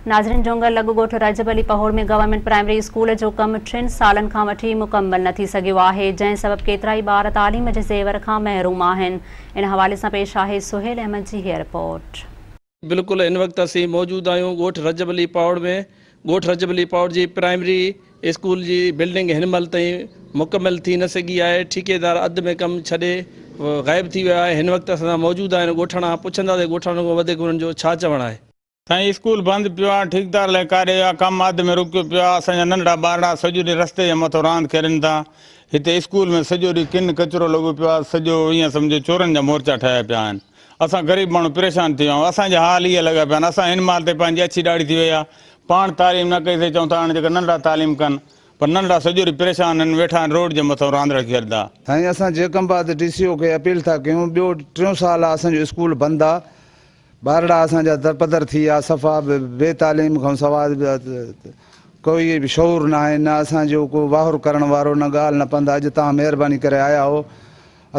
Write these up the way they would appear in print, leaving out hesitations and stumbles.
ناظرين جونگل لڳ ڳوٺ Rajab Ali Pahor ۾ government primary school جو ڪم ٽن سالن کان وٺي مڪمل نه ٿي سگهيو آهي جنهن سبب ڪيترائي ٻار تعليم جي زيور کان محروم آهن ان حوالي سان پيش آهي سهيل احمد جي هيء رپورٽ. بلڪل هن وقت اسين موجود آهيون ڳوٺ رجب علي پهوڙ ۾ ڳوٺ رجب علي پهوڙ جي پرائمري اسڪول جي بلڊنگ هن مهل تائين مڪمل ٿي نه سگهي آهي ٺيڪيدار اڌ ۾ ڪم ڇڏي غائب ٿي ويو آهي هن وقت اسان سان موجود آهن ڳوٺاڻا پڇنداسين ڳوٺاڻن کان وڌيڪ انهن جو ڇا چوڻ آهي. سائين اسڪول بند پيو آ ٺيڪدار الائي ڪاڏي ويا ڪم اڌ ۾ رڪيو پيو آ اسان جا ننڍڙا ٻارڙا سڄو ڏينهن رستي جي مٿو راند کيڏن ٿا هتي اسڪول ۾ سڄو ڏينهن ڪن ڪچرو لڳو پيو آ سڄو ائين سمجهو چورن جا مورچا ٺهيا پيا آهن اسان غريب ماڻهو پريشان ٿي ويا آهيون اسان جا حال اهي لڳا پيا آهن اسان هن مهل تي پنهنجي اڇي ڏاڙهي ٿي وئي آ پاڻ تعليم نه ڪئي سي چئون ٿا هاڻي جيڪا ننڍڙا تعليم ڪن پر ننڍڙا سڄو ڏينهن پريشان آهن ويٺا آهن روڊ جي مٿو راند رکي کيڏندا. سائين اسان جيڪب آباد ڊي سي او کي اپيل ٿا ڪيون ٻيو ٽيون سال آ اسان جو اسڪول بند آ ٻارڙا اسان جا درپدر ٿي ويا صفا بي تعليم کان سوا ڪوئي به شعور ناهي نه اسان جو ڪو واهر ڪرڻ وارو نه ڳالهه نه پنڌ اڄ توهان مهرباني ڪري آيا آهو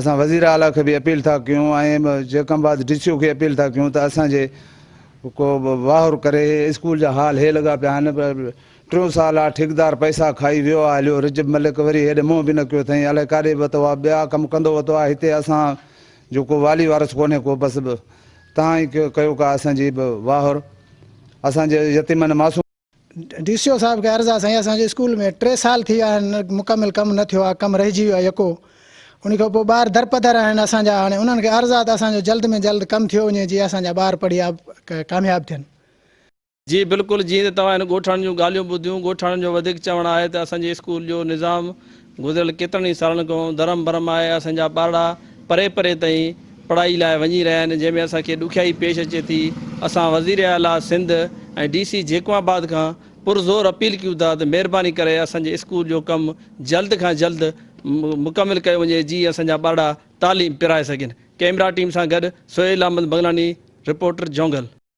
اسان وزير اعليٰ کي به اپيل ٿا ڪيون ۽ جيڪب آباد ڊي سي او کي اپيل ٿا ڪيون ته اسان جي ڪو واهر ڪري هي اسڪول جا حال هي لڳا پيا آهن ٽيون سال آ ٺيڪدار پئسا کائي ويو آ هليو رجب ملڪ وري هيڏي منهن به نه ڪيو اٿئين الائي ڪاڏي وتو آ ٻيا ڪم ڪندو وتو آ هتي اسان جو ڪو والي وارث ڪونهي ڪو بس تهان ئي ڪيو ڪا اسان جي به واهر اسان جي يتيمن معصوم. ڊي سي او صاحب کي عرض آ سائين اسان جي اسڪول ۾ ٽي سال ٿي ويا آهن مڪمل ڪم نه ٿيو آ ڪم رهجي ويو آ يڪو ان کان پوء ٻار درپدر آهن اسان جا هاڻي انهن کي عرض آ ته اسان جو جلد ۾ جلد ڪم ٿيو وڃي جي اسان جا ٻار پڙهي ڪامياب ٿين. جي بلڪل جيئن ته توهان هن ڳوٺاڻن جون ڳالهيون ٻڌيون، ڳوٺاڻن جو وڌيڪ چوڻ آهي ته اسان جي اسڪول جو نظام گذريل ڪيترن ئي سالن کان درهم برهم آهي، اسان جا ٻارڙا پري پري تائين پڙهائي لاء وڃي رهيا آهن، جنهن ۾ اسان کي ڏکيائي پيش اچي ٿي، اسان وزير اعليٰ سنڌ ۽ ڊي سي جيڪب آباد کان پرزور اپيل ڪيون ٿا ته مهرباني ڪري اسان جي اسڪول جو ڪم جلد کان جلد مڪمل ڪيو وڃي جيئن اسان جا ٻارڙا تعليم پرائي سگهن، ڪئميرا ٽيم سان گڏ سهيل احمد بنگلاڻي، رپورٽر جهونگل.